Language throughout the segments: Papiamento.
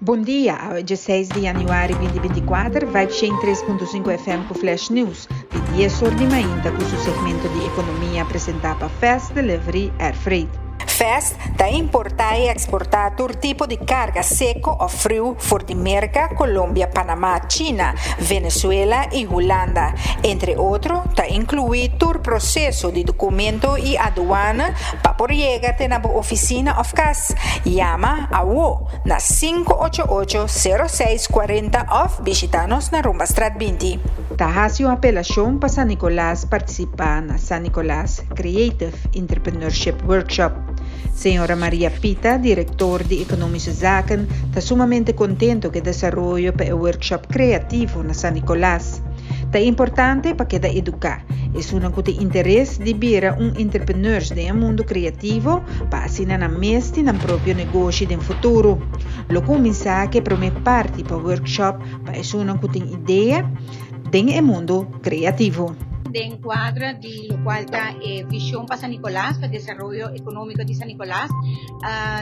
Bon dia, awe 16 di januari 2024, Vibe 103.5 FM ku Flash News, di 10 or di mainta ku su segmento di ekonomia presentá pa Fast Delivery Air Freight. Fast ta importá i eksportá tur tipo di karga seko òf friu for di Merka, Colombia, Panamá, China, Venezuela i Hulanda. Entre otro, ta inkluí tur proseso di dokumento i aduana pa por yega te na bo ofisina òf kas. Yama awo na 588 06 40 òf bishitá nos na Rumbastraat 20. Ta hasi un apelashon pa San Nicolas partisipá na San Nicolas Creative Entrepreneurship Workshop. Señora Maria Pita, direktor di Economische Zaken, ta sumamente kontentu ku e desaroyo pa e workshop kreativo na San Nicolas. Ta importante pa keda eduká. Esunnan ku tin interes di bira un entrepreneur den mundu kreativo pa asina nan mes tin nan propio negoshi den futuro. Lo kuminsá ku e promé parti pa workshop pa esunnan ku tin idea den e mundu kreativo. Den kuadro di lokual ta e vishon pa San Nicolas, pa desaroyo ekonómiko di San Nicolas,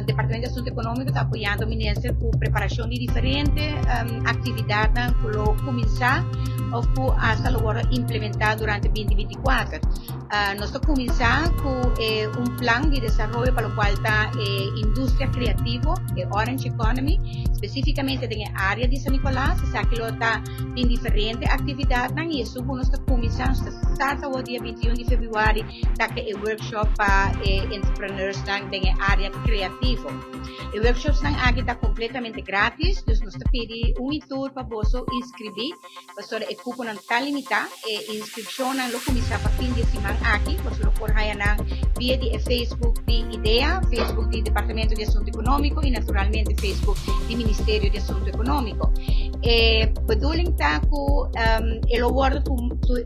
Departamento di Asuntu Ekonómiko ta apoyando minister ku preparashon di diferente aktividatnan ku lo kuminsá òf ku asta lo wòrdu implementá durante 2024. Nos ta kuminsá ku e un plan di desaroyo pa lokual ta e industria kreativo, e Orange Economy, spesífikamente den e área di San Nicolas. Esaki lo ta tin diferente aktividatnan i esun ku nos ta kuminsá, nos ta start awor dia 21 di febrüari, ta ku e workshop pa e entrepreneursnan den e área kreativo. E workshopsnan aki ta kompletamente gratis, dus nos ta pidi un i tur pa boso inskribí, pasobra e kuponan ta limitá. E inskripshonnan lo kuminsá pa fin di e siman aki. Boso lo por haña nan via di e Facebook di IDEA, Facebook di Departamento di Asuntu Ekonómiko i naturalmente Facebook di Ministerio di Asuntu Ekonómiko. E bedoeling ta ku e lo wòrdu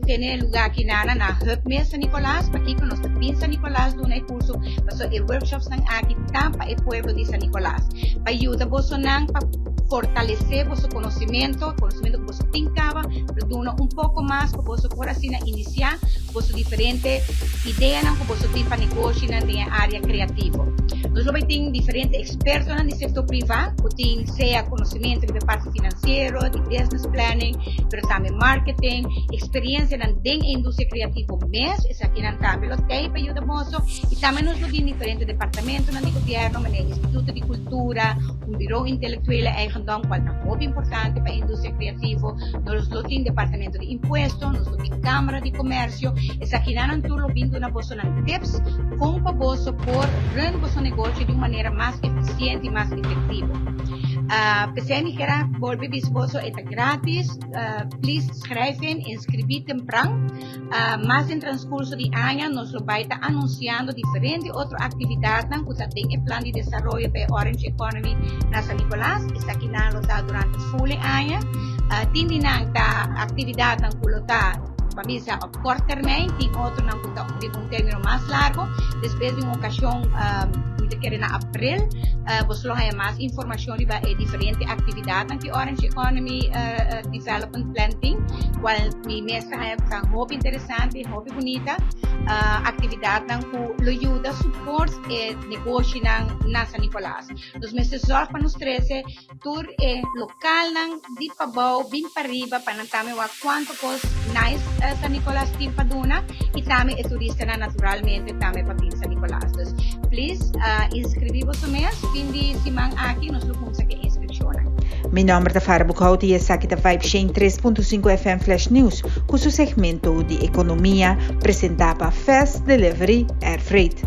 tene lugá aki nana na Hub mes San Nicolas. Pakiko nos ta bin San Nicolas duna e kurso? Pasobra e workshopsnan aki ta pa e pueblo di San Nicolas, pa yuda bosonan pa fortalesé boso konosementu, konosementu ku boso tin kaba, pero duna un poko mas pa boso por asina inisiá boso diferente ideanan ku boso tin pa negoshinan den e área kreativo. Nos lo bai tin diferente ekspertonan di sektor privá ku tin sea konosementu riba e parti finansiero, di business planning, pero tambe marketing, eksperensianan den e industria kreativo mes, esakinan tambe lo tei pa yuda boso. I tambe nos lo tin diferente departamentonan di gobièrnu, manera Instituto di Kultura, un Bureau Intellectuele Eigendom, kual ta hopi importante pa e industria kreativo. Nos lo tin Departamento di Impuesto, nos lo tin Kámara di Komersio. Esakinan tur lo bin duna bosonan tips kon pa boso por run boso negoshi di un manera mas efisiente i mas efektivo. P'esei mi kier a bolbe bisa boso e ta gratis. Please schrijf in, inskribí tempran. Mas den transkurso di aña nos lo bai ta anunsiando diferente otro aktividatnan ku ta den e plan di desaroyo pa e Orange Economy na San Nicolas. Esakinan lo ta durante ful e aña. Tin di nan ta aktividatnan ku lo ta pa bisa op kort termijn, tin otronan ku ta riba un término mas largo. Despues di un okashon, mi ta kere na aprel, boso lo haña mas informashon riba e diferente aktividatnan ku e Orange Economy Development Plan tin, kual mi mes ta haña ku ta hopi interesante i hopi bunita, aktividatnan ku lo yuda support e negoshinan na San Nicolas. Nos mester zòrg pa nos trese tur e lokalnan di pabou bin pariba pa nan tambe wak kuantu kos nice San Nicolas tin pa duna i tambe e turistanan naturalmente tambe pa bin San Nicolas. Dus please inskribí boso mes, fin di siman aki nos lo kumsa ku e inskripshonnan. Mi nòmber ta Farah Boekhout i esaki ta Vibe 103.5 FM Flash News ku su segmento di ekonomia presentá pa Fast Delivery Air Freight.